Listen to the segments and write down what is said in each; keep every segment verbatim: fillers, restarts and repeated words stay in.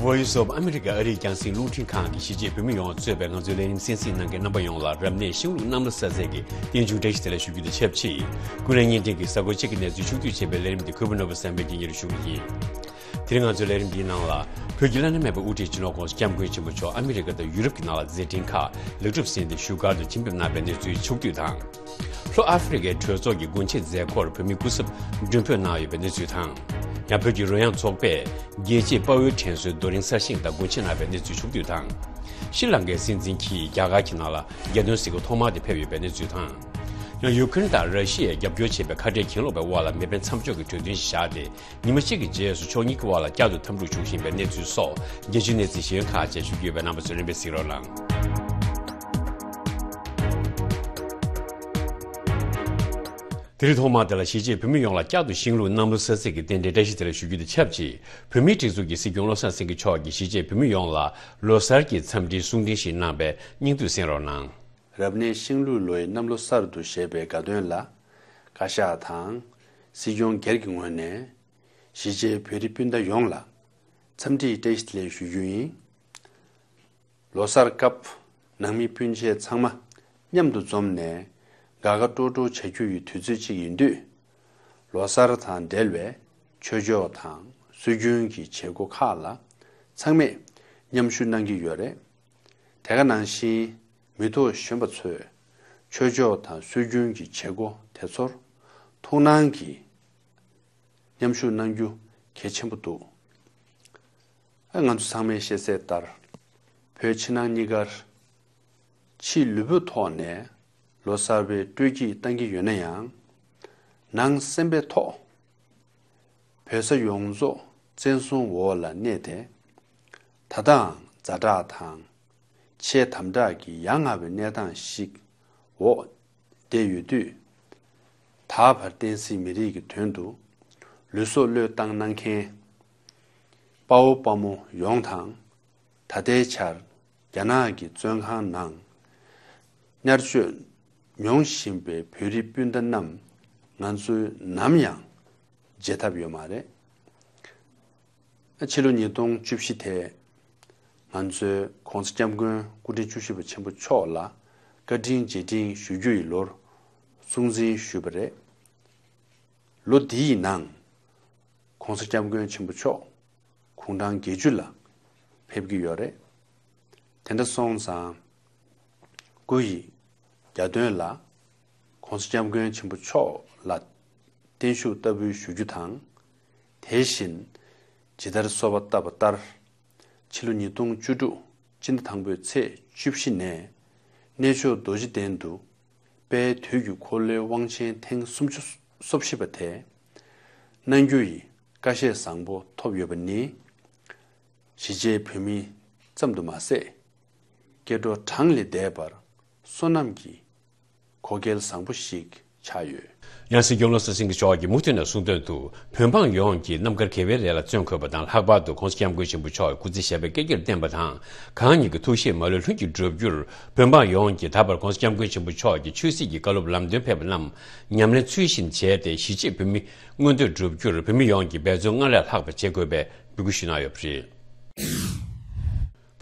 Voice of America ཨ་རིའི་རྒྱང་སྲིང་རླུང་འཕྲིན་ཁང་གིས་གཞིས་བྱེས་བོད་མི་ཡོངས་གཙོས་པའི་ང་ཚོའི་ལས་རིམ་གསན་གཟིགས་གནང་མཁན་རྣམ་པ་ཡོངས་ལ་རབ་གནས་ཤིང་ལུག་གནམ་ལོ་གསར་ཚེས་ཀྱི་རྟེན་འབྱུང་བཀྲ་ཤིས་བདེ་ལེགས་ཞུ་རྒྱུ་དང་ཆབས་ཅིག་ཀུན་གླེང་བརྙན་འཕྲིན་གྱི་གཟའ་འཁོར་གཅིག་གི་གནས་ཚུལ་ཕྱོགས་བསྡུས་བྱས་པའི་ལས་རིམ་འདི་གུས་པ་ནོར་བུ་བསམ་འཕེལ་གྱིས་སྙན་སྒྲོན་ཞུ་གི་ཡིན། དེ་རིང་ང་ཚོའི་ལས་རིམ་འདིའི་ནང་ལ། བོད་ཀྱི་བླ་ན་མེད་པའི་དབུ་ཁྲིད་སྤྱི་ནོར་༧གོང་ས་༧སྐྱབས་མགོན་ཆེན་པོ་མཆོག་ཨ་མི་རི་ཀ་དང་ཡུ་རོབ་ཀྱི་ནང་ལ་མཛད་འཕྲིན་ཁག་ལེགས་གྲུབ་ཟིན་ཏེ་བཞུགས་སྒར་དུ་ཕྱིར་འབུད་གནང་བའི་གནས་ཚུལ་ཕྱོགས་བསྡུས་དང་། ལྷོ་ཨ་ཧྥེ་རི་ཁའི་གྲོས་ཚོགས་ཀྱི་སྒོ་འབྱེད་མཛད་སྒོར་བོད་མི་སྐུ་ཚབ་མགྲོན་འབོད་གནང་ཡོད་པའི་གནས་ཚུལ་དང་། ཡང་བོད་ཀྱི་རོལ་དབྱངས་ཚོགས་པས་རྒྱལ་གཅེས་དཔའ་བོའི་དྲན་གསོའི་རྡོ་རིང་གསར་བཞེངས་དང་སྒོ་འབྱེད་གནང་བའི་གནས་ཚུལ་ཕྱོགས་བསྡུས་དང་། ཤྲི་ལང་ཀའི་སྲིད་འཛིན་གྱིས་རྒྱ་གར་གྱི་ནང་ལ་རྒྱ་སྟོན་གཟིགས་སྐོར་ཐོག་མར་དེ་ཕེབས་ཡོད་པའི་གནས་ཚུལ་དང་། ཡང་ཡུ་ཁུ་རེན་དང་ར་ཤི་ཡས་རྒྱབ་སྐྱོར་བྱེད་པའི་ཁ་བྲལ་གྱེན་ལོག་པའི་དབར་ལ་མེ་འཕེན་མཚམས་འཇོག་གི་གྲོས་མཐུན་ཞིག་བཞག་སྟེ། ཉི་མ་གཅིག་གི་རྗེས་སུ་ཕྱོགས་གཉིས་ཀྱི་དབར་ལ་བསྐྱར་དུ་འཐབ་འཁྲུག་འབྱུང་བཞིན་པའི་གནས་ཚུལ་སོགས་རྒྱལ་སྤྱིའི་གནས་ཚུལ་གཞན་ཁག་བཅས་ཞུ་རྒྱུ་ཡོད་པས་རྣམ་པ་ཚོས་རིམ་པས་གཟིགས་རོགས་གནང་། དེ་རིང་ཐོག་མར་དེ་ལ་གཞིས་བྱེས་བོད་མི་ཡོངས་ལ་བསྐྱར་དུ་ཤིང་ལུག་གནམ་ལོ་གསར་ཚེས་ཀྱི་རྟེན་འབྲེལ་བཀྲ་ཤིས་བདེ་ལེགས་ཞུ་རྒྱུ་དང་ཆབས་ཅིག་བོད་མིའི་སྒྲིག་འཛུགས་ཀྱི་སྲིད་སྐྱོང་བློ་བཟང་སེང་གེ་མཆོག་གིས་གཞིས་བྱེས་བོད་མི་ཡོངས་ལ་ལོ་གསར་གྱི་འཚམས་འདྲིའི་གསུང་འཕྲིན་ཞིག་གནང་བའི་སྙིང་བསྡུས་གསན་རོགས་གནང་། རབ་གནས་ཤིང་ལུག་ལོའི་གནམ་ལོ་གསར་དུ་བཞད་པའི་དགའ་སྟོན་ལ་བཀའ་ཤག་དང་སྲིད་སྐྱོང་སྒེར་གྱི་ངོས་ནས་གཞིས་བྱེས་བོད་རིགས་སྤུན་ཟླ་ཡོངས་ལ་འཚམས་འདྲིའི་བཀྲ་ཤིས་བདེ་ལེགས་ཞུ་རྒྱུ་ཡིན། ལོ་གསར་སྐབས་ནང་མི་སྤུན་མཆེད་ཚང་མ་མཉམ་དུ་འཛོམས་ནས་དགའ་དགའ་སྤྲོ་སྤྲོ་བྱ་རྒྱུ་ཡི་དུས་ཚོད་ཅིག་ཡིན་དུས། ལོ་གསར་དང་འབྲེལ་བའི་ཆོས་ཕྱོགས་དང་སྲོལ་རྒྱུན་གྱི་བྱེད་སྒོ་ཁག་ལ་ཚང་མས་མཉམ་ཞུགས་གནང་གི་ཡོད་རེད། དེ་ག་ནང་བཞིན་མི་ཐོག་གཞོན་པ་ཚོས་ཆོས་ཕྱོགས་དང་སྲོལ་རྒྱུན་གྱི་བྱེད་སྒོ་དེ་ཚོར་ཐུགས་སྣང་གིས་མཉམ་ཞུགས་གནང་རྒྱུ་གལ་ཆེན་པོ་འདུག་ཨ། ང་ཚོ་ཚང་མས་ཤེས་གསལ་ལྟར། བོད་ཕྱི་ནང་གཉིས་ཀར་ཕྱི་ལུས་པོའི་ཐོག་ནས་ལོ་གསར་པའི་སྤྲོ་སྐྱིད་བཏང་གི་ཡོད་ན་ཡང་། ནང་སེམས་པའི་ཐོག་བོད་ས་ཡོངས་རྫོགས་བཙན་བཟུང་འོག་ལ་གནས་ཏེ། ད་ལྟའང་ཛ་དྲག་དང་། ཆེས་དམ་དྲག་གི་ཡ་ང་བའི་གནས་སྟངས་ཤིག་འོག་བསྡད་ཡོད་དུས། ད་བར་བསྟན་སྲིད་མི་རིགས་ཀྱི་དོན་དུ་ལུས་སྲོག་བློས་བཏང་གནང་མཁན་དཔའ་བོ་དཔའ་མོ་ཡོངས་དང་། ད་ལྟའི་ཆར་རྒྱ་ནག་གི་བཙོན་ཁང་ནང་མནར་གཅོད་མྱོང་བཞིན་པའི་བོད་རིགས་སྤུན་ཟླ་རྣམས་ང་ཚོས་ནམ་ཡང་བརྗེད་ཐབས་ཡོད་མ་རེད། ཕྱི་ལོ་ཉིས་སྟོང་བཅུ་བཞི་དེ་ང་ཚོས་༧གོང་ས་༧སྐྱབས་མགོན་སྐུ་ཕྲེང་བཅུ་བཞི་པ་ཆེན་པོ་མཆོག་ལ་བཀའ་དྲིན་རྗེས་དྲན་ཞུ་རྒྱུ་ཡི་ལོར་སྲུང་བརྩི་ཞུས་པ་རེད། ལོ་འདིའི་ནང་༧གོང་ས་༧སྐྱབས་མགོན་ཆེན་པོ་མཆོག་དགུང་གྲངས་བརྒྱད་ཅུ་ལ་ཕེབས་ཀྱི་ཡོད་རེད། དེ་འདྲ་སོང་ཙང་། སྐུ་ཡི་གྱ་སྟོན་ལ་༧གོང་ས་༧སྐྱབས་མགོན་ཆེན་པོ་མཆོག་ལ་བརྟན་བཞུགས་བསྟར་འབུལ་ཞུ་རྒྱུ་དང་། དེ་བཞིན་ཇི་ལྟར་གསོལ་བ་བཏབ་པ་ལྟར། ཕྱི་ལོ་ཉིས་སྟོང་བཅུ་དྲུག་སྤྱི་ཟླ་དང་པོའི་ཚེས་བཅུ་བཞི་ནས་གནས་མཆོག་རྡོ་རྗེ་གདན་དུ་དཔལ་དུས་ཀྱི་འཁོར་ལོའི་དབང་ཆེན་ཐེངས་སུམ་ཅུ་སོ་བཞི་པ་དེ་གནང་རྒྱུ་ཡི་བཀའ་བཞེས་བཟང་པོ་ཐོབ་ཡོད་པ་ནི། གཞིས་བྱེས་བོད་མི་ཙམ་དུ་མ་ཟད། སྐྱེ་འགྲོ་གྲངས་ལས་འདས་པར་བསོད་ནམས་ཀྱི་གོ་སྐལ་བཟང་པོ་ཞིག་ཆགས་ཡོད། ཡང་སྲིད་སྐྱོང་བློ་བཟང་སེང་གེ་མཆོག་གིས་མུ་མཐུད་ནས་གསུངས་དོན་དུ། བོད་འབངས་ཡོངས་ཀྱིས་རྣམ་དཀར་དགེ་བའི་ལས་ལ་བརྩོན་དགོས་པ་དང་། ལྷག་པར་དུ་༧གོང་ས་༧སྐྱབས་མགོན་ཆེན་པོ་མཆོག་གི་སྐུ་ཚེ་ཞབས་པད་བསྐལ་བརྒྱར་བརྟན་པ་དང་། གང་ཉིད་ཀྱི་ཐུགས་བཞེད་མ་ལུས་ལྷུན་གྱིས་འགྲུབ་རྒྱུར། བོད་འབངས་ཡོངས་ཀྱིས་ད་བར་༧གོང་ས་༧སྐྱབས་མགོན་ཆེན་པོ་མཆོག་གི་ཆོས་སྲིད་ཀྱི་བཀའ་སློབ་ལམ་སྟོན་ཕེབས་པ་རྣམས་ཉམས་ལེན་ཚུལ་བཞིན་བྱས་ཏེ། གཞིས་བྱེས་བོད་མི་མངོན་འདོད་འགྲུབ་རྒྱུར་བོད་མི་ཡོངས་ཀྱིས་འབད་བརྩོན་སྔར་ལས་ལྷག་པ་བྱེད་དགོས་པའི་འབོད་སྐུལ་ཞུས་གནང་ཡོད་པ་རེད།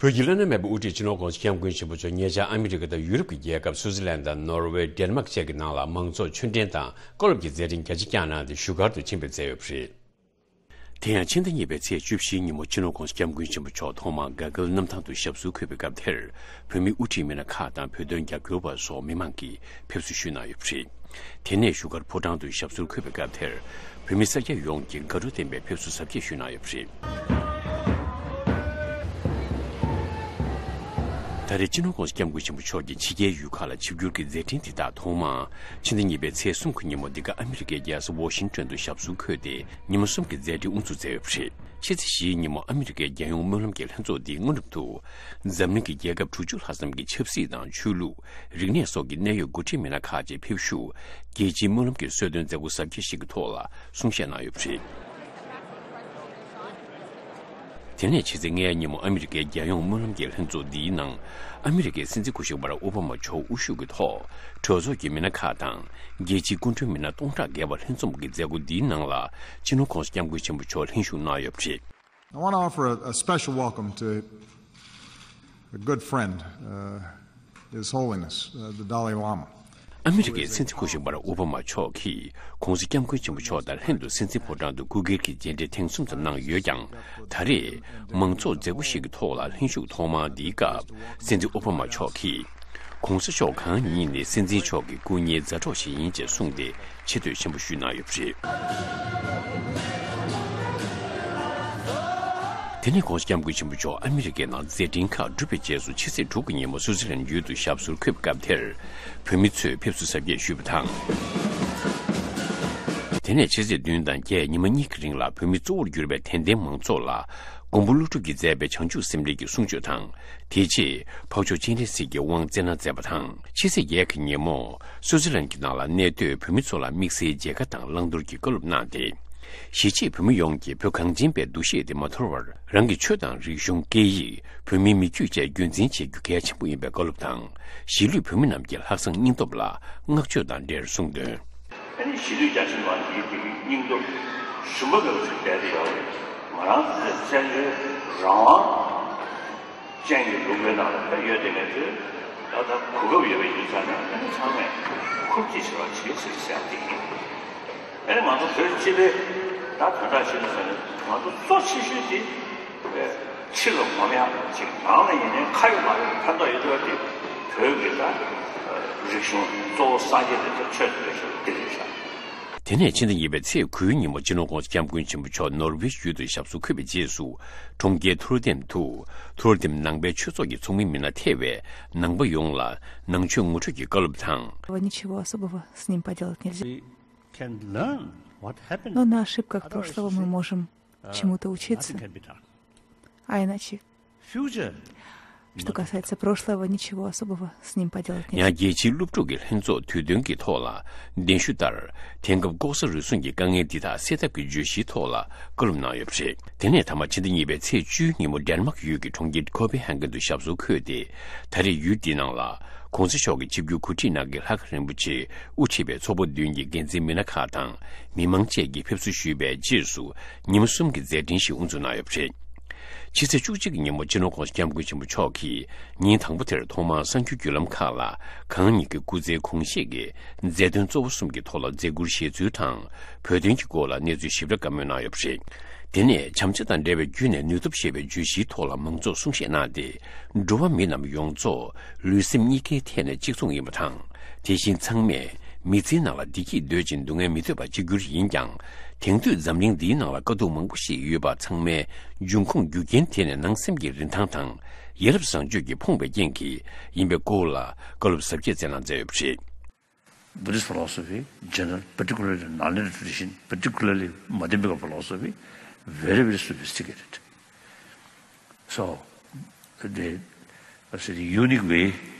བོད་ཀྱི་བླ་ན་མེད་པའི་དབུ་ཁྲིད་སྤྱི་ནོར་༧གོང་ས་༧སྐྱབས་མགོན་ཆེན་པོ་མཆོག་ཉེ་ཆར་ཨ་མི་རི་ཀ་དང་ཡུ་རོབ་ཀྱི་རྒྱལ་ཁབ་སུའུ་ཙི་ལན་དང་ནོར་ཝེ། ཌེན་མཱག་བཅས་ཀྱི་ནང་ལ་མང་ཚོགས་ཆོས་འབྲེལ་དང་བཀའ་སློབ་ཀྱི་མཛད་འཕྲིན་རྒྱ་ཆེ་བསྐྱངས་གནང་སྟེ་བཞུགས་སྒར་དུ་ཕྱིར་འབུད་མཛད་ཡོད་པ་རེད། དེ་ཡང་ཕྱི་ཟླ་གཉིས་པའི་ཚེས་བཅུ་བཞིའི་ཉིན་མོ་སྤྱི་ནོར་༧གོང་ས་༧སྐྱབས་མགོན་ཆེན་པོ་མཆོག་ཐོག་མར་གྷ་གྷལ་གནམ་ཐང་དུ་ཞབས་སོར་འཁོད་པའི་སྐབས་དེར། བོད་མི་དབུ་ཁྲིད་མི་སྣ་ཁག་དང་བོད་དོན་རྒྱབ་སྐྱོར་བ་སོགས་མི་མང་གིས་ཕེབས་བསུ་ཞུས་གནང་ཡོད་པ་རེད། དེ་ནས་བཞུགས་སྒར་ཕོ་བྲང་དུ་ཞབས་སོར་འཁོད་པའི་སྐབས་དེར། བོད་མི་སེར་སྐྱ་ཡོངས་ཀྱིས་དགའ་སྤྲོ་ལྡན་པའི་ཕེབས་བསུ་གཟབ་རྒྱས་ཞུས་གནང་ཡོད་པ་རེད། ད་རེས་སྤྱི་ནོར་༧གོང་ས་༧སྐྱབས་མགོན་ཆེན་པོ་མཆོག་གིས་ཕྱི་རྒྱལ་ཡུལ་ཁག་ལ་ཆིབས་བསྒྱུར་གྱི་མཛད་འཕྲིན་འདི་དག་ཐོག་མར་ཕྱི་ཟླ་གཉིས་པའི་ཚེས་གསུམ་གྱི་ཉིན་མོ་འདི་ག་ཨ་མི་རི་ཀའི་རྒྱལ་ས་ཝོ་ཤིང་ཊོན་དུ་ཞབས་སོར་འཁོད་དེ་ཉིན་མོ་གསུམ་གྱི་མཛད་འཕྲིན་དབུ་འཛུགས་མཛད་ཡོད་པ་རེད། ཕྱི་ཚེས་བཞིའི་ཉིན་མོ་ཨ་མི་རི་ཀའི་རྒྱལ་ཡོངས་སྨོན་ལམ་གྱི་ལྷན་ཚོགས་འདིའི་སྔ་ནུབ་ཏུ། འཛམ་གླིང་གི་རྒྱལ་ཁབ་དྲུག་ཅུ་ལྷག་ཙམ་གྱི་ཆབ་སྲིད་དང་ཆོས་ལུགས། རིག་གནས་སོགས་ཀྱི་གནད་ཡོད་འགོ་ཁྲིད་མི་སྣ་ཁག་ཅིག་ཕེབས་བཞུགས། རྒྱལ་སྤྱིའི་སྨོན་ལམ་གྱི་གསོལ་སྟོན་མཛད་སྒོ་གཟབ་རྒྱས་ཤིག་གི་ཐོག་ལ་གསུང་བཤད་གནང་ཡོད་པ་རེད། དེ་ནས་ཕྱི་ཚེས་ལྔའི་ཉིན་མོ་ཨ་མི་རི་ཀའི་རྒྱལ་ཡོངས་སྨོན་ལམ་གྱི་ལྷན་ཚོགས་འདིའི་ནང་། ཨ་མི་རི་ཀའི་སྲིད་འཛིན་སྐུ་ཞབས་བྷ་རག་ཨོ་བྷ་མ་མཆོག་དབུ་བཞུགས་ཀྱི་ཐོག་གྲོས་ཚོགས་ཀྱི་མི་སྣ་ཁག་དང་། རྒྱལ་སྤྱིའི་སྐུ་མགྲོན་མི་སྣ་སྟོང་ཕྲག་བརྒལ་བ་ལྷན་འཛོམས་ཀྱི་མཛད་སྒོ་འདིའི་ནང་ལ། སྤྱི་ནོར་༧གོང་ས་༧སྐྱབས་མགོན་ཆེན་པོ་མཆོག་ལྷན་ཞུགས་གནང་ཡོད་པ་རེད། I want to offer a, a special welcome to a good friend, uh, His Holiness, uh, the Dalai Lama. ཨ་མི་རི་ཀའི་སྲིད་འཛིན་སྐུ་གཞོན་པ་ཨོ་བྷ་མ་མཆོག་གིས་༸གོང་ས་༸སྐྱབས་མགོན་ཆེན་པོ་མཆོག་དང་ལྷན་དུ་སྲིད་འཛིན་ཕོ་བྲང་དུ་སྐུ་སྒེར་གྱི་མཇལ་འཕྲད་ཐེངས་གསུམ་ཙམ་གནང་ཡོད་ཀྱང་། ད་རེས་མང་ཚོགས་མཛད་སྒོ་ཞིག་གི་ཐོག་ལ་ལྷན་ཞུགས་ཐོག་མ་འདིའི་སྐབས་སྲིད་འཛིན་ཨོ་བྷ་མ་མཆོག་གིས། ༸གོང་ས་མཆོག་གང་ཉིད་ནི་སྲིད་འཛིན་མཆོག་གི་སྐུ་ཉིད་མཛའ་གྲོགས་ཤིག་ཡིན་ཅེས་གསུངས་ཏེ་ཆེ་བསྟོད་ཆེན་པོ་ཞུས་གནང་ཡོད་པ་རེད། དེ་ནས་༸གོང་ས་༸སྐྱབས་མགོན་ཆེན་པོ་མཆོག་ཨ་མི་རི་ཀའི་ནང་མཛད་འཕྲིན་ཁག་གྲུབ་པའི་རྗེས་སུ་ཕྱི་ཚེས་དྲུག་གི་ཉིན་མོ་སུའུ་ཙི་ལན་ཡུལ་དུ་ཞབས་སོར་འཁོད་པའི་སྐབས་དེར། བོད་མི་ཚོས་ཕེབས་བསུ་གཟབ་རྒྱས་ཞུས་པ་དང་། དེ་ནས་ཕྱི་ཚེས་བདུན་དང་བརྒྱད་ཉི་མ་གཉིས་ཀྱི་རིང་ལ་བོད་མི་གཙོ་བོར་གྱུར་པའི་དད་ལྡན་མང་ཚོགས་ལ། མགོན་པོ་ཀླུ་སྒྲུབ་ཀྱིས་མཛད་པའི་བྱང་ཆུབ་སེམས་འགྲེལ་གྱི་གསུང་ཆོས་དང་། དེ་རྗེས་འཕགས་མཆོག་སྤྱན་རས་གཟིགས་ཀྱི་དབང་བསྩལ་གནང་མཛད་པ་དང་། ཕྱི་ཚེས་བརྒྱད་ཀྱི་ཉིན་མོ་སུའུ་ཙི་ལན་གྱི་ནང་ལ་གནས་སྡོད་བོད་མི་ཚོ་ལ་དམིགས་བསལ་མཇལ་ཁ་དང་བླང་དོར་གྱི་བཀའ་སློབ་གནང་སྟེ། གཞིས་བྱེས་བོད་མི་ཡོངས་ཀྱིས་བོད་གངས་ཅན་པའི་འདུ་ཤེས་དེ་མ་དོར་བར་རང་གི་ཆོས་དང་རིག་གཞུང་སྐད་ཡིག་བོད་མིའི་མི་རྒྱུད་བཅས་རྒྱུན་འཛིན་བྱེད་རྒྱུ་གལ་ཆེན་པོ་ཡིན་པའི་བཀའ་སློབ་དང་། གཞིས་ལུས་བོད་མི་རྣམས་ཀྱི་ལྷག་བསམ་སྙིང་སྟོབས་ལ་བསྔགས་བརྗོད་དང་འབྲེལ་གསུངས་དོན། ཨ་ནི་གཞིས་ལུས་རྒྱ་ཆེ་མ་འདིའི་དེ་སྙིང་སྟོབས་ཞུམ་པ་མེད་པ་ཞིག་བསྡད་དེ་ཡོད་རེད། ང་རང་ཚོའི་བཙན་བྱོལ་རང་དབང་ཅན་གྱི་ལུང་པའི་ནང་ལ་ཕེབས་ཡོད་དེ་ངས་ཚོས་ད་ལྟ་གོ་སྐབས་ཡོད་པའི་ཡུལ་ས་ནས་ཨ་ནི་ཚང་མས་ཁུར་གྱིས་བྱེད་པ་བྱེད་ཟེར་བཤད་པ་དེ་ཡིན། ཨ་ནི་ང་ཚོ་བོད་སྤྱི་པའི་ད་དོན་དག་ཤེས་ན་ཟེར་ན་ང་ཚོ་གཙོ་ཆེ་ཤོས་དེ་ཕྱི་ལ་ངོམ་ཡག་ཅིག་ནང་ལ་ཡིན་ནའི་ཁ་ཡོད་མ་ཡོད་ཕན་ཐོགས་ཡོད་དགོས་དེ་བོད་ཀྱི་ད་རིག་གཞུང་གཙོ་བོ་སངས་རྒྱས་དེ་ཚོ་ཆོས་དེ་ཚོ་འདི་རེད་ཤག་དེ་ནས་ཕྱི་ཟླ་གཉིས་པའི་ཚེས་དགུའི་ཉིན་མོ་སྤྱི་ནོར་༸གོང་ས་༸སྐྱབས་མགོན་ཆེན་པོ་མཆོག་ནོར་ཝེ་ཡུལ་དུ་ཞབས་སོར་འཁོད་པའི་རྗེས་སུ་གྲོང་ཁྱེར་ཐུར་དེམ་དུ་ཐུར་དེམ་ནང་པའི་ཆོས་ཚོགས་ཀྱི་ཚོགས་མི་མི་སྣ་ཐེ་བའི་ནང་པ་ཡོངས་ལ་ནང་ཆོས་ངོ་སྤྲོད་ཀྱི་བཀའ་སློབ་དང་། Ничего особого с ним поделать нельзя. We can learn what happened Но на ошибках other прошлого мы institutions. можем чему-то учиться. Nothing can be done. А иначе. Future. Что касается прошлого, ничего особого с ним поделать нельзя. ཡང་རྒྱལ་སྤྱིའི་སློབ་ཕྲུག་གི་ལྷན་ཚོགས་དུས་སྟོན་གྱི་ཐོག་ལ་གདན་ཞུ་ལྟར་དེང་སྐབས་ལྐོག་ཟ་རུལ་སུངས་ཀྱི་དཀའ་ངལ་འདི་དག་སེལ་ཐབས་ཀྱི་བརྗོད་གཞིའི་ཐོག་ལ་བཀའ་སློབ་གནང་ཡོད་པ་རེད། དེ་ནས་མཐའ་མ་ཕྱི་ཟླ་གཉིས་པའི་ཚེས་བཅུའི་ཉིན་མོ་ཌེན་མཱག་ཡུལ་གྱི་གྲོང་ཁྱེར་ཁོ་པེན་ཧེ་གྷན་དུ་ཞབས་སོར་འཁོད་དེ། ད་རེས་ཡུལ་འདིའི་ནང་ལ་༸གོང་ས་མཆོག་གི་ཆིབས་བསྒྱུར་གོ་སྒྲིག་གནང་མཁན་ལྷ་ཁང་རིན་པོ་ཆེ་དབུ་ཁྲིད་པའི་ཚོགས་པ་བདུན་གྱི་འགན་འཛིན་མི་སྣ་ཁག་དང་མི་མང་བཅས་ཀྱིས་ཕེབས་བསུ་ཞུས་པའི་རྗེས་སུ་ཉིན་མོ་གསུམ་གྱི་མཛད་འཕྲིན་ཞིག་དབུ་འཛུགས་གནང་ཡོད་པ་རེད། ཕྱི་ཚེས་བཅུ་གཅིག་གི་ཉིན་མོ་སྤྱི་ནོར་༸གོང་ས་༸སྐྱབས་མགོན་ཆེན་པོ་མཆོག་གིས་ཉིན་དང་པོ་དེར་ཐོག་མར་གསར་འགྱུར་བརྒྱུད་ལམ་ཁག་ལ་གང་ཉིད་ཀྱི་སྐུ་ཚེའི་གོང་བཞེས་ཀྱི་མཛད་དོན་གཙོ་བོ་གསུམ་གྱི་ཐོག་ལ་མཛད་ཁུར་བཞེས་ཚུལ་དང་བོད་དོན་གྱི་སྐོར་ལ་གནས་ཚུལ་ཞིབ་ཕྲ་བཀའ་མོལ་གནང་ཡོད་པ་རེད། དེ་ནས་བྱམས་བརྩེ་དང་འབྲེལ་བའི་བརྒྱུད་ནས་ནུས་སྟོབས་ཞེས་པའི་བརྗོད་གཞིའི་ཐོག་ལ་མང་ཚོགས་གསུང་བཤད་གནང་སྟེ། འགྲོ་བ་མི་རྣམས་ཡོངས་རྫོགས་ལུས་སེམས་གཉིས་ཀའི་ཐད་ནས་གཅིག་མཚུངས་ཡིན་པ་དང་། དེ་བཞིན་ཚང་མས་མི་ཚེའི་ནང་ལ་བདེ་སྐྱིད་འདོད་ཅིང་སྡུག་བསྔལ་མི་འདོད་པ་གཅིག་གྱུར་ཡིན་ཀྱང་། དེང་དུས་འཛམ་གླིང་འདིའི་ནང་ལ་དཀའ་སྡུག་མང་པོ་ཞིག་ཡོད་པ་ཚང་མའི་འབྱུང་ཁུངས་རྒྱུ་རྐྱེན་དེ་ནི་ནང་སེམས་ཀྱི་རིན་ཐང་དང་ཡ་རབས་བཟང་སྤྱོད་ཀྱིས་ཕོངས་པའི་རྐྱེན་གྱིས་ཡིན་པའི་སྐོར་ལ་བཀའ་སློབ་ཟབ་རྒྱས་སྩལ་གནང་མཛད་ཡོད་པ་རེད། Buddhist philosophy, general, particularly the Nalanda tradition, particularly Madhyamika philosophy, very, very sophisticated. So, the, I say the unique way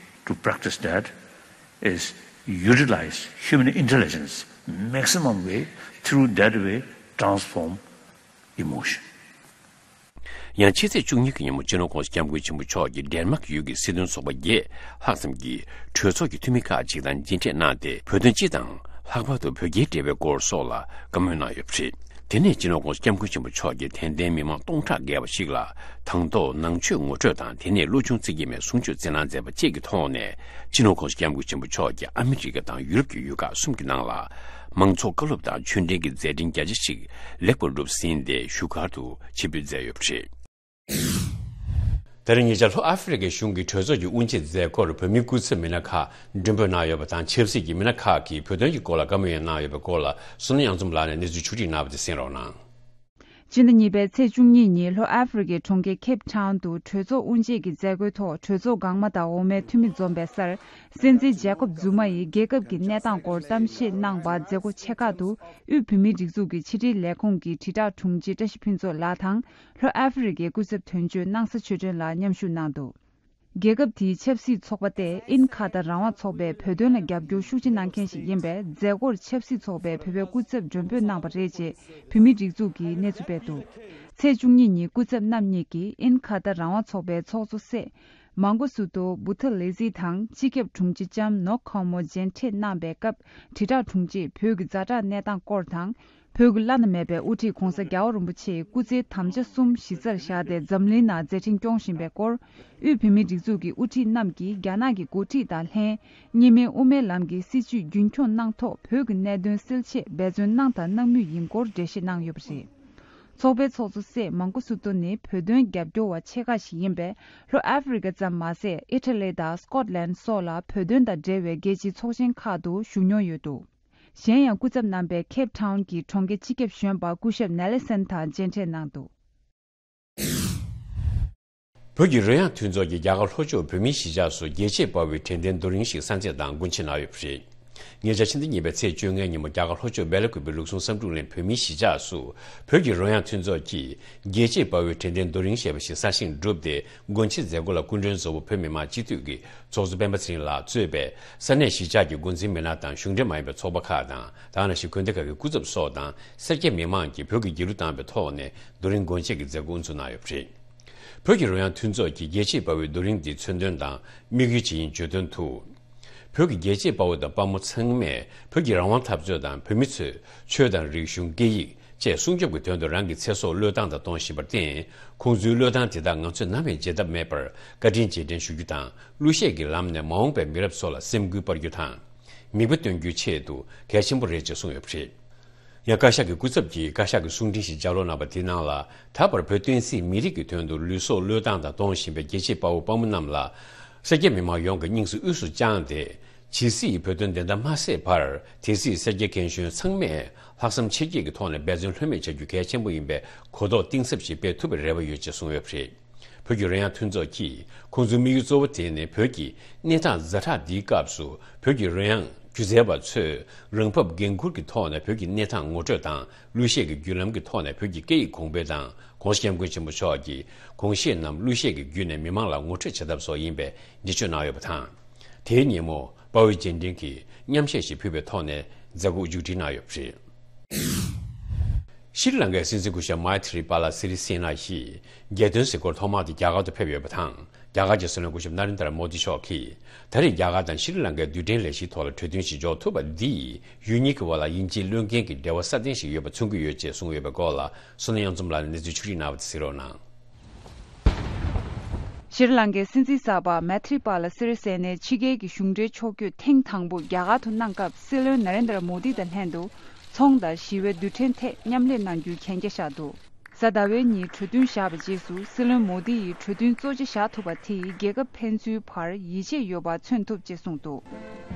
to practice that is utilize human intelligence maximum way, through that way transform emotion. ཡང་ཕྱི་ཚེས་བཅུ་གཉིས་ཀྱི་ཉིན་མོ་སྤྱི་ནོར་༸གོང་ས་༸སྐྱབས་མགོན་ཆེན་པོ་མཆོག་གིས་ཌེན་མཱག་ཡུལ་གྱི་སྲིད་དོན་ཚོགས་པ་བརྒྱད་ལྷག་ཙམ་གྱི་གྲོས་ཚོགས་ཀྱི་འཐུས་མི་ཁག་ཅིག་དང་མཇལ་འཕྲད་གནང་སྟེ། བོད་དོན་སྤྱི་དང་ལྷག་པར་དུ་བོད་རྒྱའི་འབྲེལ་བའི་སྐོར་སོགས་ལ་བཀའ་མོལ་གནང་ཡོད་པ་རེད། དེ་ནས་སྤྱི་ནོར་༸གོང་ས་༸སྐྱབས་མགོན་ཆེན་པོ་མཆོག་གིས་དད་ལྡན་མི་མང་སྟོང་ཕྲག་བརྒལ་བ་ཞིག་ལ་དང་ཐོག་ནང་ཆོས་ངོ་སྤྲོད་དང་། དེ་ནས་བློ་ཆུང་ཚིག་གེ་མའི་གསུང་ཆོས་སྩལ་གནང་མཛད་པ་བཅས་ཀྱི་ཐོག་ནས། སྤྱི་ནོར་༸གོང་ས་༸སྐྱབས་མགོན་ཆེན་པོ་མཆོག་གིས་ཨ་མི་རི་ཀ་དང་ཡུ་རོབ་ཀྱི་ཡུལ་ཁག་གསུམ་གྱི་ནང་ལ་མང་ཚོགས་བཀའ་སློབ་དང་ཆོས་འབྲེལ་གྱི་མཛད་འཕྲིན་རྒྱ་ཆེ་ཞིག་ལེགས་པར་གྲུབ་ཟིན་ཏེ་བཞུགས་སྒར་དུ་ཆིབས་བསྒྱུར་མཛད་ཡོད་པ་རེད། ད་རིང་ཉེ་ཆར་ལྷོ་ཨ་ཧྥེ་རི་ཁའི་གཞུང་གི་གྲོས་ཚོགས་ཀྱི་དབུ་འབྱེད་མཛད་སྒོར་བོད་མིའི་སྐུ་ཚབ་མི་སྣ་ཁག་མགྲོན་འབོད་གནང་ཡོད་པ་དང་། ཆབ་སྲིད་ཀྱི་མི་སྣ་ཁག་གིས་བོད་དོན་གྱི་སྐོར་ལ་བཀའ་མོལ་ཡང་གནང་ཡོད་པའི་སྐོར་ལ་བསོད་ནམས་དབྱངས་འཛོམས་ལགས་ནས་གནས་ཚུལ་ཕྱོགས་སྒྲིག་གནང་བ་དེ་གསན་རོགས་གནང་། སྤྱི་ཟླ་གཉིས་པའི་ཚེས་བཅུ་གཉིས་ཉིན་ལྷོ་ཨ་ཧྥེ་རི་ཁའི་གྲོང་ཁྱེར་ཁེབ་ཊའུན་དུ་གྲོས་ཚོགས་དབུ་འབྱེད་ཀྱི་མཛད་སྒོའི་ཐོག་གྲོས་ཚོགས་འགག་མ་དང་འོག་མའི་འཐུས་མི་འཛོམས་པའི་སར། སྲིད་འཛིན་ཇེ་ཀོབ་ཛུ་མ་ཡིས་རྒྱལ་ཁབ་ཀྱི་གནས་སྟངས་སྐོར་གཏམ་བཤད་གནང་བ། མཛད་སྒོ་ཆེ་ཁག་ཏུ་དབུས་བོད་མིའི་སྒྲིག་འཛུགས་ཀྱི་ཕྱི་དྲིལ་ལས་ཁུངས་ཀྱི་དྲིལ་བསྒྲགས་དྲུང་ཆེ་བཀྲ་ཤིས་ཕུན་ཚོགས་ལགས་དང་། ལྷོ་ཨ་ཧྥེ་རི་ཁའི་སྐུ་ཚབ་དོན་གཅོད་སྣང་ས་ཆོས་སྒྲོན་ལགས་མཉམ་ཞུགས་གནང་འདུག་རྒྱལ་ཁབ་དེའི་ཆབ་སྲིད་ཚོགས་པ་སྟེ་ཨིན་ཁ་ཏ་རང་དབང་ཚོགས་པས་བོད་དོན་ལ་རྒྱབ་སྐྱོར་ཤུགས་ཆེ་གནང་མཁན་ཞིག་ཡིན་པས། མཛད་སྒོར་ཆབ་སྲིད་ཚོགས་པའི་བོད་པའི་སྐུ་ཚབ་མགྲོན་འབོད་གནང་བ་རེད་ཅེས་བོད་མིའི་སྒྲིག་འཛུགས་ཀྱིས་གནས་ཚུལ་སྤེལ་འདུག་ཚེས་བཅུ་གཉིས་ཉིན་སྐུ་ཚབ་རྣམ་གཉིས་ཀྱིས་ཨིན་ཁ་ཏ་རང་དབང་ཚོགས་པའི་ཚོགས་གཙོ་སྲས་མང་གོ་སུ་ཏོ་བུ་ཐ་ལེ་ཟི་དང་། སྤྱི་ཁྱབ་དྲུང་ཆེ་ལྕམ་ནོག་ཁོང་མོ་མཇལ་འཕྲད་གནང་བའི་སྐབས། དྲིལ་བསྒྲགས་དྲུང་ཆེས་བོད་ཀྱི་ཛ་དྲག་གནས་སྟངས་སྐོར་དང་། བོད་ཀྱི་བླ་ན་མེད་པའི་དབུ་ཁྲིད་༧གོང་ས་༧རྒྱལ་བ་རིན་པོ་ཆེའི་སྐུ་ཚེའི་དམ་བཅའ་གསུམ་གཞི་རྩར་བཞག་སྟེ་འཛམ་གླིང་ནང་མཛད་འཕྲིན་སྐྱོང་བཞིན་པའི་སྐོར། དབུས་བོད་མིའི་སྒྲིག་འཛུགས་ཀྱི་དབུ་ཁྲིད་རྣམས་ཀྱིས་རྒྱ་ནག་གི་འགོ་ཁྲིད་དང་ལྷན། གཉིས་སྨན་དབུ་མའི་ལམ་གྱི་སྲིད་བྱུས་རྒྱུན་འཁྱོངས་གནང་ཐོག་བོད་ཀྱི་གནད་དོན་སེལ་ཆེད་འབད་བརྩོན་གནང་དང་གནང་མུས་ཡིན་སྐོར་འགྲེལ་བཤད་གནང་ཡོད་པ་རེད། ཚོགས་པའི་ཚོགས་གཙོ་སྲས་མང་ཀོ་སུ་ཏོ་ནི་བོད་དོན་རྒྱབ་སྐྱོར་བ་ཆེ་ཁག་ཞིག་ཡིན་པས། ལྷོ་ཨ་ཧྥེ་རི་ཀ་ཙམ་མ་ཟད། ཨི་ཊ་ལི་དང་སྐོཊ་ལན་སོགས་ལ་བོད་དོན་དང་འབྲེལ་བའི་རྒྱལ་སྤྱིའི་ཚོགས་ཆེན་ཁག་ཏུ་ཞུགས་མྱོང་ཡོད་འདུག་གཞན་ཡང་། སྐུ་ཚབ་རྣམ་པས་ཁེབ་ཊའུན་གྱི་གྲོང་ཁྱེར་སྤྱི་ཁྱབ་གཞོན་པ་སྐུ་ཞབས་ནེ་ལི་སན་དང་མཇལ་འཕྲད་གནང་འདུག་བོད་ཀྱི་རོལ་དབྱངས་མཐུན་ཚོགས་ཀྱིས་རྒྱ་གར་ལྷོ་ཕྱོགས་བོད་མིའི་གཞིས་ཆགས་སུ་རྒྱལ་གཅེས་དཔའ་བོའི་དྲན་རྟེན་རྡོ་རིང་ཞིག་གསར་འཛུགས་དང་སྒོ་འབྱེད་གནང་ཡོད་པ་རེད། ཉེ་ཆར་ཕྱི་ཟླ་གཉིས་པའི་ཚེས་བཅོ་ལྔའི་ཉིན་མོ། རྒྱ་གར་ལྷོ་ཕྱོགས་སྦེ་ལ་ཀུ་པེ་ལུགས་ཟུང་བསམ་འགྲུབ་གླིང་བོད་མིའི་གཞིས་ཆགས་སུ་བོད་ཀྱི་རོལ་དབྱངས་མཐུན་ཚོགས་ཀྱིས་རྒྱལ་གཅེས་དཔའ་བོའི་དྲན་རྟེན་རྡོ་རིང་ཞེས་པ་ཞིག་གསར་བཞེངས་གྲུབ་སྟེ། སྒོ་འབྱེད་མཛད་སྒོ་ལ་སྐུ་མགྲོན་གཙོ་བོ་བོད་མི་མང་སྤྱི་འཐུས་ཀྱི་ཚོགས་གཙོ་སྤེན་པ་ཚེ་རིང་ལགས་གཙོས་པའི་ས་གནས་གཞིས་ཆགས་ཀྱི་འགོ་འཛིན་མི་སྣ་དང་གཞུང་འབྲེལ་མ་ཡིན་པའི་ཚོགས་པ་ཁག་དང་། ད་ག་ནང་བཞིན་དགོན་སྡེ་ཁག་གི་སྐུ་ཚབ་སོགས་དང་། སེར་སྐྱ་མི་མང་གིས་བོད་ཀྱི་རྒྱལ་གླུ་བཏང་བའི་ཐོག་ནས་རྡོ་རིང་སྒོ་འབྱེད་ཀྱི་མཛད་སྒོ་དབུ་འཛུགས་གནང་ཡོད་པ་རེད། བོད་ཀྱི་རོལ་དབྱངས་མཐུན་ཚོགས་ཀྱིས་རྒྱལ་གཅེས་དཔའ་བོའི་རྡོ་རིང་འདིའི་མཚོན་དོན་དང་དམིགས་ཡུལ་ཇི་ཡིན་བརྗོད་དོན་དུ། བོད་ཀྱི་རྒྱལ་གཅེས་དཔའ་བོ་དང་དཔའ་མོ་ཚང་མས་བོད་ཀྱི་རང་དབང་འཐབ་རྩོད་དང་། བོད་མི་ཚོས་ཆོས་དང་རིག་གཞུང་། སྐད་ཡིག་བཅས་སྲུང་སྐྱོབ་ཀྱི་དོན་དུ་རང་གི་ཚེ་སྲོག་བློས་བཏང་དང་གཏོང་བཞིན་པར་བརྟེན། ཁོང་ཚོའི་བློས་བཏང་དེ་དག་ང་ཚོས་ནམ་ཡང་བརྗེད་ཐབས་མེད་པར་བཀའ་དྲིན་རྗེས་དྲན་ཞུ་རྒྱུ་དང་། གླུ་གཞས་ཀྱི་ལམ་ནས་མ་འོངས་པའི་མི་རབས་ཚོ་ལ་སེམས་འགུལ་སྤར་རྒྱུ་དང་། མིག་དཔེ་སྟོན་རྒྱུའི་ཆེད་དུ་གལ་ཆེན་པོ་རེད་ཅེས་གསུངས་ཡོད་པ་རེད། ཡང་བཀའ་ཤག་གི་སྐུ་ཚབ་ཀྱིས་བཀའ་ཤག་གི་གསུང་འཕྲིན་ཞིག་ལྗགས་ཀློག་གནང་བ་དེའི་ནང་ལ། ད་བར་བོད་བསྟན་སྲིད་མི་རིགས་ཀྱི་དོན་དུ་ལུས་སྲོག་བློས་བཏང་དང་གཏོང་བཞིན་པའི་རྒྱལ་གཅེས་དཔའ་བོ་དཔའ་མོ་རྣམས་ལ། སེར་སྐྱ་མི་མང་ཡོངས་ཀྱིས་སྙིང་སྟོབས་དབུས་སུ་བཅངས་ཏེ། ཇི་སྲིད་བོད་དོན་བདེན་མཐའ་མ་གསལ་བར། དེ་སྲིད་སེར་སྐྱ་རྒན་གཞོན་ཚང་མས་ལྷག་བསམ་ཆེ་བསྐྱེད་ཀྱི་ཐོག་ནས་འབད་བརྩོན་ལྷོད་མེད་བྱ་རྒྱུ་གལ་ཆེན་པོ་ཡིན་པའི་གོ་རྟོགས་གཏིང་ཟབ་ཞིག་སྤེལ་ཐུབ་པའི་རེ་བ་ཡོད་ཅེས་གསུངས་ཡོད་པ་རེད། བོད་ཀྱི་རོལ་དབྱངས་མཐུན་ཚོགས་ཀྱིས་ཁོང་ཚོའི་དམིགས་ཡུལ་གཙོ་བོ་དེ་ནི། བོད་ཀྱི་གནས་སྟངས་ཛ་དྲག་འདིའི་སྐབས་སུ་བོད་ཀྱི་རོལ་དབྱངས་སྒྱུ་རྩལ་བ་ཚོས་རང་བབས་འགན་འཁུར་གྱི་ཐོག་ནས་བོད་ཀྱི་གནས་སྟངས་ངོ་སྤྲོད་དང་། གླུ་གཞས་ཀྱི་བརྒྱུད་ལམ་གྱི་ཐོག་ནས་བོད་ཀྱི་སྐད་ཡིག་གོང་འཕེལ་དང་། ༸གོང་ས་༸སྐྱབས་མགོན་ཆེན་པོ་མཆོག་གི་དགོངས་བཞེད་རྣམས་གླུ་གཞས་ཀྱི་བརྒྱུད་ནས་མི་མང་ལ་ངོ་སྤྲོད་བྱ་ཐབས་སོགས་ཡིན་པའི་འགྲེལ་བརྗོད་གནང་ཡོད་པ་དང་། དེའི་ཉིན་མོ། དཔའ་བོའི་རྗེས་དྲན་གྱི་མཉམ་གཞས་ཤིག་ཕུལ་བའི་ཐོག་ནས་མཛད་སྒོ་མཇུག་སྒྲིལ་གནང་ཡོད་པ་རེད། ཤྲི་ལང་ཀའི་སྲིད་འཛིན་སྐུ་ཞབས་མཱི་ཐི་རི་པཱ་ལ་སི་རི་སེ་ན་ཡིས་རྒྱལ་དོན་གཟིགས་སྐོར་ཐོག་མར་དུ་རྒྱ་གར་དུ་ཕེབས་ཡོད་པ་དང་། རྒྱ་གར་གྱི་སྲིད་བློན་སྐུ་ཞབས་ནཱ་རེན་དྲ་མོ་དི་མཆོག་གིས། ད་རེས་རྒྱ་གར་དང་ཤྲི་ལང་ཀའི་རྡུལ་ཕྲན་ལས་གཞིའི་ཐོག་ལ་གྲོས་མཐུན་ཞིག་འཇོག་ཐུབ་པ་འདིས། ཡུལ་གཉིས་ཀྱི་བར་ལ་དབྱིན་ཇིའི་བློས་འགེལ་གྱི་འབྲེལ་བ་སྲ་བརྟན་ཞིག་ཡོད་པ་མཚོན་གྱི་ཡོད་ཅེས་གསུངས་ཡོད་པའི་སྐོར་ལ། བསོད་ནམས་དབྱངས་འཛོམས་ལགས་ནས་གནས་ཚུལ་ཕྱོགས་སྒྲིག་གནང་བ་དེ་གཟིགས་རོགས་གནང་། ཤྲི་ལང་ཀའི་སྲིད་འཛིན་གསར་པ་མེ་ཐི་རི་པཱ་ལ་སི་རི་སེ་ནས་ཕྱི་རྒྱལ་གྱི་གཞུང་འབྲེལ་ཕྱོགས་བསྐྱོད་ཐེངས་དང་པོ་རྒྱ་གར་དུ་གནང་སྐབས། སྲིད་བློན་ན་རེན་དྲ་མོ་དི་དང་ལྷན་དུ་ཚོང་དང་ཞི་བའི་རྡུལ་ཕྲན་ཐད་མཉམ་ལས་གནང་རྒྱུའི་གན་རྒྱ་བཞག་འདུག་གཟའ་ཟླ་བའི་ཉིན་གྲོས་མཐུན་བཞག་པའི་རྗེས་སུ། སྲིད་བློན་མོ་དི་ཡིས་གྲོས་མཐུན་གཙོ་ཆེ་བཞག་ཐུབ་པ་དེས་རྒྱལ་ཁབ་ཕན་ཚུན་བར་ཡིད་ཆེས་ཡོད་པ་མཚོན་ཐུབ་ཅེས་གསུངས་འདུག་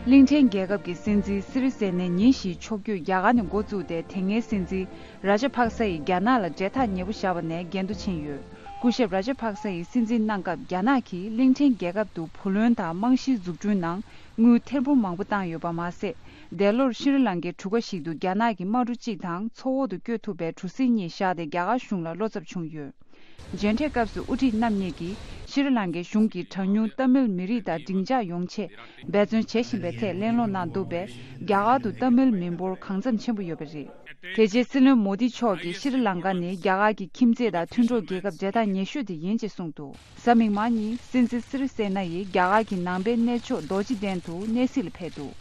གླིང་ཕྲན་རྒྱལ་ཁབ་ཀྱི་སྲིད་འཛིན་སི་རི་སེ་ནས་ཉིན་བཞིའི་ཕྱོགས་བསྐྱོད་རྒྱ་གར་ནས་འགོ་བཙུགས་ཏེ། དེ་སྔའི་སྲིད་འཛིན་ར་ཇ་ཕག་ས་ཡིས་རྒྱ་ནག་ལ་འབྲེལ་ཐག་ཉེ་པོ་བཞག་པ་ནས་འགལ་འདུ་ཕྱིན་ཡོད། སྐུ་ཞབས་ར་ཇ་ཕག་ས་ཡིས་སྲིད་འཛིན་གནང་སྐབས། རྒྱ་ནག་གིས་གླིང་ཕྲན་རྒྱལ་ཁབ་ཏུ་བུ་ལོན་དང་རྨང་གཞིའི་འཛུགས་སྐྲུན་ནང་དངུལ་ཐེར་འབུམ་མང་པོ་བཏང་ཡོད་པ་མ་ཟད། འདས་ལོར་ཤྲི་ལང་ཀའི་གྲུ་ཁ་ཞིག་ཏུ་རྒྱ་ནག་གི་དམག་གྲུ་གཅིག་དང་མཚོ་འོག་ཏུ་བསྐྱོད་ཐུབ་པའི་གྲུ་གཟིངས་གཉིས་བཞག་སྟེ། རྒྱ་གར་གཞུང་ལ་བློ་འཚབ་བྱུང་ཡོད། མཇལ་འཕྲད་སྐབས་སུ་དབུ་ཁྲིད་རྣམ་གཉིས་ཀྱིས་ཤྲི་ལང་ཀའི་གཞུང་གིས་གྲངས་ཉུང་ཏཱ་མིལ་མི་རིགས་དང་སྡིངས་ཆ་ཡོང་ཆེད་འབད་བརྩོན་བྱེད་བཞིན་པའི་ཐད་གླེང་སློང་གནང་འདུག་པས། རྒྱ་གར་དུ་ཏཱ་མིལ་མི་འབོར་གང་འཚམ་ཆེན་པོ་ཡོད་པ་རེད། དེ་རྗེས་སྲིད་བློན་མོ་དི་མཆོག་གིས་ཤྲི་ལང་ཀ་ནི་རྒྱ་གར་གྱི་ཁྱིམ་མཚེས་དང་མཐུན་གྲོགས་རྒྱལ་ཁབ་འབྲེལ་ཐག་ཉེ་ཤོས་དེ་ཡིན་ཅེས་གསུངས་འདུག་གཟའ་མིག་དམར་ཉིན་སྲིད་འཛིན་སི་རི་སེ་ན་ཡིས་རྒྱ་གར་གྱི་ནང་པའི་གནས་མཆོག་རྡོ་རྗེ་གདན་དུ་གནས་གཟིགས་ལ་ཕེབས་འདུག་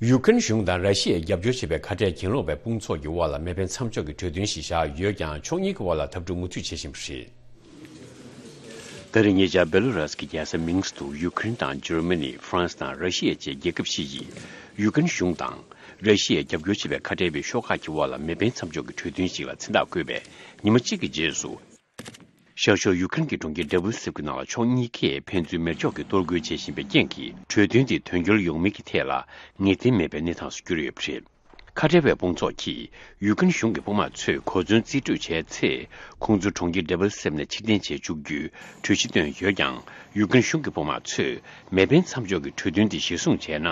ཡུཀ་རེན་གཞུང་དང་ར་ཤི་ཡས་རྒྱབ་སྐྱོར་བྱེད་པའི་ཁ་བྲལ་གྱེན་ལོག་པའི་དཔུང་ཚོགས་ཀྱི་དབར་ལ་མེ་འཕེན་མཚམས་འཇོག་གི་གྲོས་མཐུན་ཞིག་བཞག་ཡོད་ཀྱང་། ཕྱོགས་གཉིས་ཀྱི་དབར་ལ་འཐབ་འཁྲུག་མུ་མཐུད་བྱེད་བཞིན་པ་རེད། ད་རེས་ཉེ་ཆར་སྦེ་ལོ་རས་ཀྱི་རྒྱལ་ས་མིན་སི་ཀི་དུ་ཡུ་ཀེ་རེན་དང་འཇར་མ་ནི། ཧྥ་རན་སི་དང་ར་ཤི་ཡ་བཅས་རྒྱལ་ཁབ་བཞི་ཡིས་ཡུ་ཀེ་རེན་གཞུང་དང་ར་ཤི་ཡས་རྒྱབ་སྐྱོར་བྱེད་པའི་ཁ་བྲལ་བའི་ཤོག་ཁག་གི་དབར་ལ་མེ་འཕེན་མཚམས་འཇོག་གི་གྲོས་མཐུན་ཞིག་ལ་མཚན་རྟགས་བཀོད་པའི་ཉི་མ་གཅིག་གི་རྗེས་སུ། ཤར་ཕྱོགས་ཡུ་ཀེ་རེན་གྱི་གྲོང་ཁྱེར་ཌ་བྷུ་སེབ་ཀྱི་ནང་ལ་ཕྱོགས་གཉིས་ཀས་ཕན་ཚུན་མེ་སྒྱོགས་ཀྱིས་གཏོར་རྒོལ་བྱེད་བཞིན་པའི་རྐྱེན་གྱིས། གྲོས་མཐུན་དེ་དོན་འཁྱོལ་ཡོང་མིན་གྱི་ཐད་ལ་ངེས་གཏན་མེད་པའི་གནས་སྟངས་སུ་གྱུར་ཡོད་པ་རེད། ཁ་བྲལ་བའི་དཔུང་ཚོགས་ཀྱིས་ཡུ་ཀེ་རེན་གཞུང་གི་དཔུང་དམག་ཚོས་གོ་མཚོན་རྩིས་སྤྲོད་བྱས་ཚེ། ཁོང་ཚོ་གྲོང་ཁྱེར་ཌ་བྷུ་སེབ་ནས་ཕྱིར་འཐེན་བྱེད་བཅུག་རྒྱུའི་གྲོས་གཞི་བཏོན་ཡོད་ཀྱང་། ཡུ་ཀེ་རེན་གཞུང་གི་དཔུང་དམག་ཚོས་མེ་འཕེན་མཚམས་འཇོག་གི་གྲོས་མཐུན་དེ་གཞིར་བཟུང་བྱས་ན།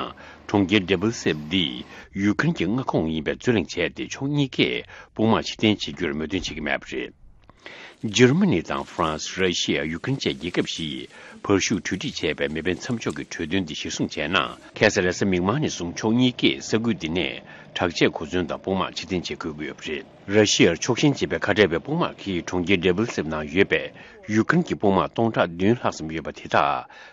གྲོང་ཁྱེར་ཌ་བྷུ་སེབ་འདི་ཡུ་ཀེ་རེན་གྱི་མངའ་ཁོངས་ཡིན་པའི་རྩོད་གླེང་བྱས་ཏེ། ཕྱོགས་གཉིས་ཀས་དཔུང་དམག་ཕྱིར་འཐེན་བྱེད་རྒྱུར་མོས་མཐུན་བྱེད་ཀྱི་མེད་པ་རེད། འཇར་མ་ནི་དང་ཧྥ་རན་སི། ར་ཤི་ཡ། ཡུ་ཀེ་རེན་བཅས་རྒྱལ་ཁབ་བཞི་ཡིས་བར་ཞུགས་གྲོས་འགྲིག་བྱས་པའི་མེ་འཕེན་མཚམས་འཇོག་གི་གྲོས་དོན་འདི་གཞིར་བཟུང་བྱས་ན། ཁ་སང་རེས་གཟའ་མིག་དམར་ནས་བཟུང་ཕྱོགས་གཉིས་ཀས་ས་ཁུལ་འདི་ནས་དྲག་ཆས་གོ་མཚོན་དང་དཔུང་དམག་ཕྱིར་འཐེན་བྱེད་དགོས་ཀྱི་ཡོད་པ་རེད། ར་ཤི་ཡར་ཕྱོགས་ཞེན་བྱེད་པའི་ཁ་བྲལ་བའི་དཔུང་དམག་གིས་གྲོང་ཁྱེར་ཌེ་བིལ་སེབ་ནང་ཡོད་པའི་ཡུ་ཀེ་རེན་གྱི་དཔུང་དམག་སྟོང་ཕྲག་བདུན་ལྷག་ཙམ་ཡོད་པ་དེ་དག་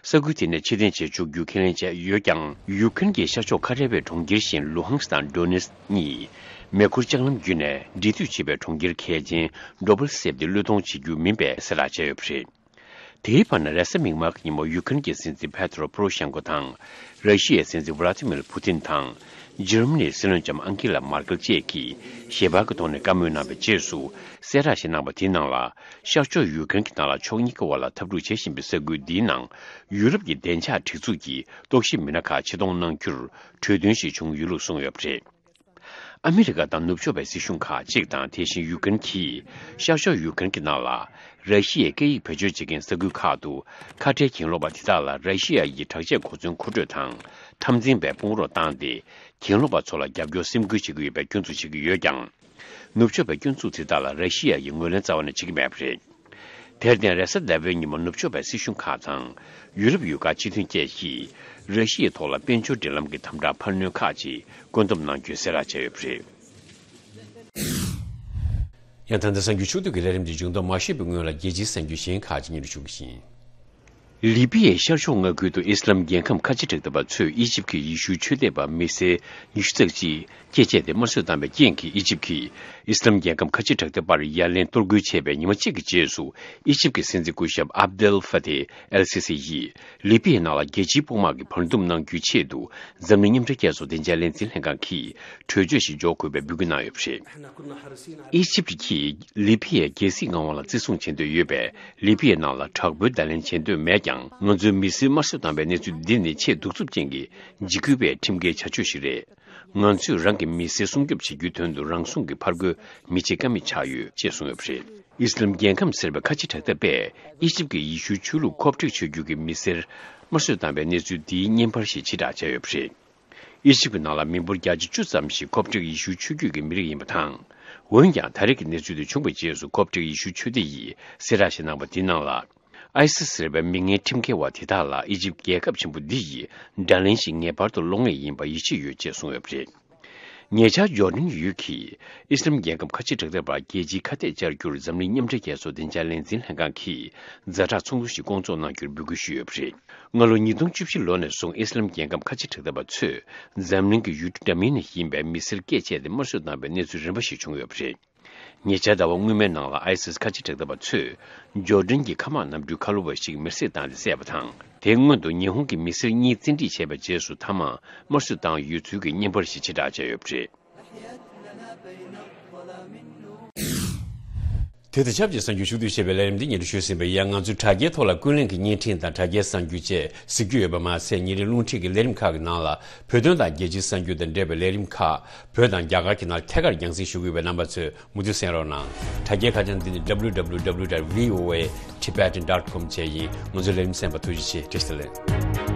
ས་ཁུལ་དེ་ནས་ཕྱིར་འཐེན་བྱེད་ཆོག་རྒྱུ་ཁས་ལེན་བྱས་ཡོད་ཀྱང་། ཡུ་ཀེ་རེན་གྱི་ཤར་ཕྱོགས་ཁ་བྲལ་བའི་གྲོང་ཁྱེར་གཞན་ལུ་ཧང་སི་དང་ཌོ་ནེ་སི་གཉིས་མེ་འཁོར་ལྕགས་ལམ་བརྒྱུད་ནས་འབྲེལ་མཐུད་བྱེད་པའི་གྲོང་ཁྱེར་གལ་ཆེན་ཌོ་བིལ་སེབ་དེ་བློས་གཏོང་བྱེད་རྒྱུ་མིན་པའི་གསལ་བསྒྲགས་བྱས་ཡོད་པ་རེད། དེའི་བར་ན་རེས་གཟའ་མིག་དམར་གྱི་ཉིན་མོ་ཡུ་ཀེ་རེན་གྱི་སྲིད་འཛིན་པེ་ཏྲོ་པོ་རོ་ཤན་ཀོ་དང་། ར་ཤི་ཡའི་སྲིད་འཛིན་ཝ་ལ་ཏི་མིར་པུ་ཏིན་དང་། འཇར་མ་ནིའི་སྲིད་བློན་ལྕམ་ཨང་ཀེ་ལ་མར་ཀེལ་བཅས་ཀྱིས་ཞལ་པར་གྱི་ཐོག་ནས་བཀའ་མོལ་གནང་བའི་རྗེས་སུ། གསལ་བསྒྲགས་ཤིག་གནང་པ་དེའི་ནང་ལ། ཤར་ཕྱོགས་ཡུ་ཀེ་རེན་གྱི་ནང་ལ་ཕྱོགས་གཉིས་ཀྱི་དབར་ལ་འཐབ་འཁྲུག་བྱེད་བཞིན་པའི་ས་ཁུལ་འདིའི་ནང་ཡུ་རོབ་ཀྱི་བདེ་འཇགས་སྒྲིག་འཛུགས་ཀྱི་རྟོག་ཞིབ་མི་སྣ་ཁག་ཆེད་གཏོང་གནང་རྒྱུར་གྲོས་མཐུན་ཞིག་བྱུང་ཡོད་ལུགས་གསུངས་ཡོད་པ་རེད། ཨ་མི་རི་ཀ་དང་ནུབ་ཕྱོགས་པའི་སྲིད་གཞུང་ཁག་ཅིག་དང་། དེ་བཞིན་ཡུ་ཀེ་རེན་གྱིས་ཤར་ཕྱོགས་ཡུ་ཀེ་རེན་གྱི་ནང་ལ་ར་ཤི་ཡའི་སྐད་ཡིག་བེད་སྤྱོད་བྱེད་མཁན་ས་ཁུལ་ཁག་ཏུ་ཁ་བྲལ་གྱེན་ལོག་པ་དེ་དག་ལ་ར་ཤི་ཡ་ཡི་དྲག་ཆས་གོ་མཚོན་མཁོ་སྤྲོད་དང་འཐབ་འཛིང་པའི་དཔུང་རོགས་བཏང་སྟེ། གྱེན་ལོག་པ་ཚོ་ལ་རྒྱབ་སྐྱོར་སེམས་ཁུར་བྱེད་ཀྱི་ཡོད་པའི་སྐྱོན་འཛུགས་བྱེད་ཀྱི་ཡོད་ཀྱང་། ནུབ་ཕྱོགས་པའི་སྐྱོན་འཛུགས་དེ་དག་ལ་ར་ཤི་ཡ་ཡིས་ངོས་ལེན་རྩ་བ་ནས་བྱེད་ཀྱི་མེད་པ་རེད། དེར་བརྟེན། རེས་གཟའ་ཟླ་བའི་ཉིན་མོ་ནུབ་ཕྱོགས་པའི་སྲིད་གཞུང་ཁག་དང་ཡུ་རོབ་ཡུལ་ཁག་སྤྱི་མཐུན་བཅས་ཀྱིས་ར་ཤི་ཡའི་ཐོག་ལ་དཔལ་འབྱོར་འབྲེལ་ལམ་གྱི་དམ་དྲག་འཕར་སྣོན་ཁག་ཅིག་བཀོད་འདོམས་གནང་རྒྱུའི་གསལ་བསྒྲགས་བྱས་ཡོད་པ་རེད། ཡང་ད་ལྟ་གསར་འགྱུར་ཕྱོགས་བསྡུས་ཀྱི་ལས་རིམ་འདི་མཇུག་བསྡོམས་མ་ཞུས་པའི་སྔོན་ལ། རྒྱལ་སྤྱིའི་གསར་འགྱུར་གཞན་ཁག་ཅིག་སྙན་སྒྲོན་ཞུ་གི་ཡིན། ལི་པི་ཡའི་ཤར་ཕྱོགས་མངའ་ཁུལ་དུ་ཨི་སི་ལམ་རྒྱལ་ཁམས་ཁ་ཆེ་དྲག་འཐབ་པ་ཚོས་ཨི་ཇིབ་ཀྱི་ཡེ་ཤུའི་ཆོས་དད་པ་མི་སེར་ཉི་ཤུ་རྩ་གཅིག་སྐེ་བཅད་དེ་དམར་གསོད་བཏང་བའི་རྐྱེན་གྱིས། ཨི་ཇིབ་ཀྱིས་ཨི་སི་ལམ་རྒྱལ་ཁམས་ཁ་ཆེ་དྲག་འཐབ་པར་ཡ་ལན་གཏོར་རྒོལ་བྱས་པའི་ཉི་མ་གཅིག་གི་རྗེས་སུ། ཨི་ཇིབ་ཀྱི་སྲིད་འཛིན་སྐུ་ཞབས་ཨབ་དེལ་ཧྥ་ཏེ་ཨེལ་སི་སི་ཡིས་ལི་པི་ཡའི་ནང་ལ་རྒྱལ་སྤྱིའི་དཔུང་དམག་གི་བར་འདུམ་གནང་རྒྱུའི་ཆེད་དུ། འཛམ་གླིང་མཉམ་འབྲེལ་རྒྱལ་ཚོགས་བདེ་འཇགས་ལས་འཛིན་ལྷན་ཁང་གིས་གྲོས་ཆོད་ཞིག་འཇོག་དགོས་པའི་འབོད་སྐུལ་གནང་ཡོད་པ་རེད། ཨི་ཇིབ་ཀྱིས་ལི་པི་ཡའི་རྒྱལ་སྲིད་མངའ་དབང་ལ་བརྩི་སྲུང་བྱེད་འདོད་ཡོད་པས། ལི་པི་ཡའི་ནང་ལ་དྲག་པོའི་བརྡ་ལན་བྱེད་འདོད་མེད་ཀྱང་། ང་ཚོའི་མི་སེར་དམར་གསོད་བཏང་བའི་གནས་ཚུལ་འདི་ནི་ཆེས་གདུག་རྩུབ་ཅན་གྱི་འཇིགས་སྐུལ་བའི་ཁྲིམས་འགལ་བྱ་སྤྱོད་ཞིག་རེད། ང་ཚོས་རང་གི་མི་སེར་སྲུང་སྐྱོབ་བྱེད་རྒྱུའི་དོན་དུ་རང་སྲུང་གི་ཕར་རྒོལ་མི་བྱེད་ཀ་མེད་ཆགས་ཡོད་ཅེས་གསུངས་ཡོད་པ་རེད། ཨི་སི་ལམ་རྒྱལ་ཁམས་ཟེར་བའི་ཁ་ཆེ་དྲག་འཐབ་པས་ཨི་ཇིབ་ཀྱི་ཡེ་ཤུའི་ཆོས་ལུགས་ཁོབ་སྒྲིག་བྱ་རྒྱུ་གི་མི་སེར་དམར་གསོད་བཏང་བའི་གནས་ཚུལ་འདིའི་བརྙན་པར་ཞིག་ཕྱིར་བསྒྲགས་བྱས་ཡོད་པ་རེད། ཨི་ཇིབ་ཀྱི་ནང་ལ་མི་འབོར་བརྒྱ་ཆ་བཅུ་ཙམ་ཞིག་ཁོབ་སྒྲིག་ཡེ་ཤུའི་ཆོས་བརྒྱུད་ཀྱི་མི་རིགས་ཡིན་པ་དང་། འོན་ཀྱང་། ད་རེས་ཀྱི་གནས་ཚུལ་དེ་བྱུང་བའི་རྗེས་སུ། ཁོབ་སྒྲིག་ཡེ་ཤུའི་ཆོས་སྡེ་ཡིས་གསལ་བསྒྲགས་ཤིག་གནང་པ་དེའི་ནང་ལ། ཨའི་སི་ཟེར་བའི་མི་ངན་ཁྲིམས་འགལ་བ་དེ་དག་ལ་ཨི་ཇིབ་རྒྱལ་ཁབ་ཆེན་པོ་འདི་ཡིས་དགྲ་ལན་ཞིག་ངེས་པར་དུ་སློག་ངེས་ཡིན་པ་ཡིད་ཆེས་ཡོད་ཅེས་གསུངས་ཡོད་པ་རེད། ཉེ་ཆར་ཇོར་ཌན་ཡུལ་གྱིས་ཨི་སི་ལམ་རྒྱལ་ཁམས་ཁ་ཆེ་དྲག་འཐབ་པར་རྒྱལ་སྤྱིའི་ཁ་གཏད་བཅར་རྒྱུར་འཛམ་གླིང་མཉམ་འབྲེལ་རྒྱལ་ཚོགས་བདེ་འཇགས་ལས་འཛིན་ལྷན་ཁང་གིས་ཛ་དྲག་ཚོགས་འདུ་ཞིག་སྐོང་ཚོགས་གནང་རྒྱུར་འབོད་སྐུལ་ཞུས་ཡོད་པ་རེད། སྔ་ལོ་ཉིས་སྟོང་བཅུ་བཞི་ལོ་ནས་བཟུང་ཨི་སི་ལམ་རྒྱལ་ཁམས་ཁ་ཆེ་དྲག་འཐབ་པ་ཚོས་འཛམ་གླིང་གི་ཡུལ་གྲུ་འདྲ་མིན་ནས་ཡིན་པའི་མི་སེར་སྐེ་བཅད་དེ་དམར་གསོད་བཏང་བའི་གནས་ཚུལ་རིམ་པ་ཞིག་བྱུང་ཡོད་པ་རེད། ཉེ་ཆར་ཟླ་བ་སྔོན་མའི་ནང་ལ་ཨའི་སི་ཁ་ཆེ་དྲག་འཐབ་པ་ཚོས་ཇོར་ཌན་གྱི་མཁའ་དམག་གནམ་གྲུའི་ཁ་ལོ་བ་ཞིག་མེར་སྲེག་བཏང་སྟེ་བསད་པ་དང་། དེའི་སྔོན་དུ་ཉི་ཧོང་གི་མི་སེར་གཉིས་བཙན་ཁྲིད་བྱས་པའི་རྗེས་སུ་མཐའ་མ་དམར་གསོད་བཏང་ཡོད་ཚུལ་གྱི་བརྙན་པར་ཞིག་ཕྱིར་བསྒྲགས་བྱས་ཡོད་པ་རེད། དེ་དང་ཆབས་ཅིག་གསར་འགྱུར་ཕྱོགས་བསྡུས་བྱས་པའི་ལས་རིམ་འདི་སྙན་སྒྲོན་ཞུས་ཟིན་པ་ཡིན། ང་ཚོས་དྲ་རྒྱའི་ཐོག་ལ་ཀུན་གླེང་གི་བརྙན་འཕྲིན་དང་དྲ་རྒྱའི་གསར་འགྱུར་བཅས་གཟིགས་རྒྱུ་ཡོད་པ་མ་ཟད། ཉིན་རེའི་རླུང་འཕྲིན་གྱི་ལས་རིམ་ཁག་གི་ནང་ལ་བོད་དོན་དང་རྒྱལ་སྤྱིའི་གསར་འགྱུར་དང་འབྲེལ་བའི་ལས་རིམ་ཁག་བོད་དང་རྒྱ་གར་གྱི་ནང་ཐད་ཀར་རྒྱང་སྲིང་ཞུ་གི་ཡོད་པས། རྣམ་པ་ཚོས་མུ་མཐུད་གསན་རོགས་གནང་། དྲ་རྒྱའི་ཁ་བྱང་འདི་ནི་W W W dot V O A Tibetan dot com བཅས་ཡིན། ང་ཚོའི་ལས་རིམ་གསན་པར་ཐུགས་རྗེ་ཆེ། བཀྲ་ཤིས་བདེ་ལེགས།